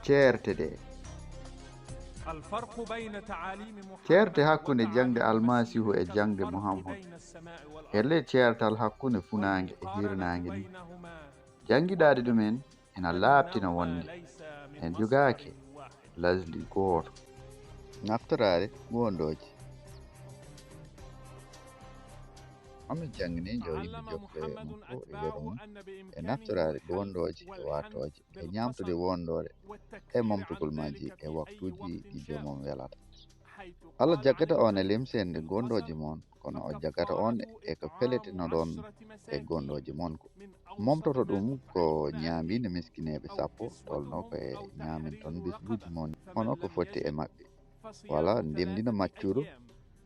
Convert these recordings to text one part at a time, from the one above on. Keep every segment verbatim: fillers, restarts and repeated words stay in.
Ceerte ɗe. Ceerte hakkunde jaŋde Almasiihu e jaŋde Muhammad. E ley ceertal hakkunde funaange e hirnaange ni, janngiɗaade ɗumen ina laaɓtina wonde en jogaaki lasli gooto. Naftoraade wondooji. Omin janngini yo yimɓe jokko e makko e yeru mum e naftoraade wondooji e waatooji e ñaamtude wondoore e momtugol majji e waktuuji ɗi joomum welata. Allah jaggata on e limsinde gondooji mon, kono o jaggata on e ko pelletinoɗon e gondooji mon ko. Momtoto ɗum ko ñaaminde miskineeɓe sappo, tolno ko e ñaaminton bisbuuji mon, hono ko fotti e maɓɓe. Wala ndemdina maccuɗo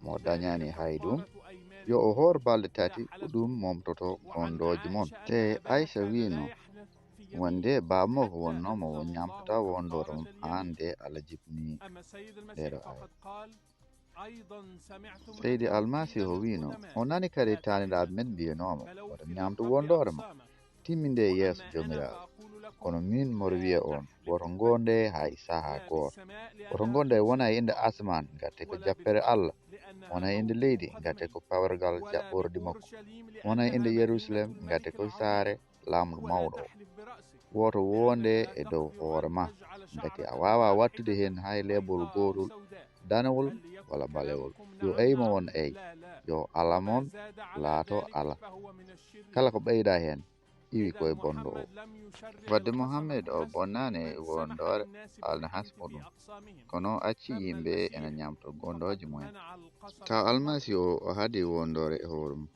mo dañaani hay ɗum, yo o hoor balɗe tati, ko ɗum momtoto gondooji mon. Te Aysa wiino, wonde baaba makko wonnoo mo ñaamtata wondoore mum haa nde Allah jibini ndeeɗo aaya. Seydi Almasiihu wiino, on nani kadi taaniraaɓe men mbiyanoo mo, woto ñaamtu wondoore ma, timminde yeeso Joomiraaɗo. Kono miin mboɗo wiya on, woto ngoonde hay sahaa gooto. Woto ngoonde wona e innde asamaan, ngati ko jappere Allah, wona e innde leydi, ngati ko pawrgal jaɓɓordi makko, wona e innde Yerusalem, ngati ko saare Laamɗo mawɗo o. Woto wonde e dow hoore ma, ngati a waawaa waɗtude heen hay leebol gootol, danewol walla ɓalewol. Yo eey mo won eey, yo ala mon laato ala. Kala ko ɓeydaa heen, iwi ko e bonɗo o. Wadde Muhammed o bonnaani e wondoore, haalna has muɗum. Kono acci yimɓe ena ñaamto gondooji mumen. Taw Almasiihu o, o haɗi wondoore e hoore mum.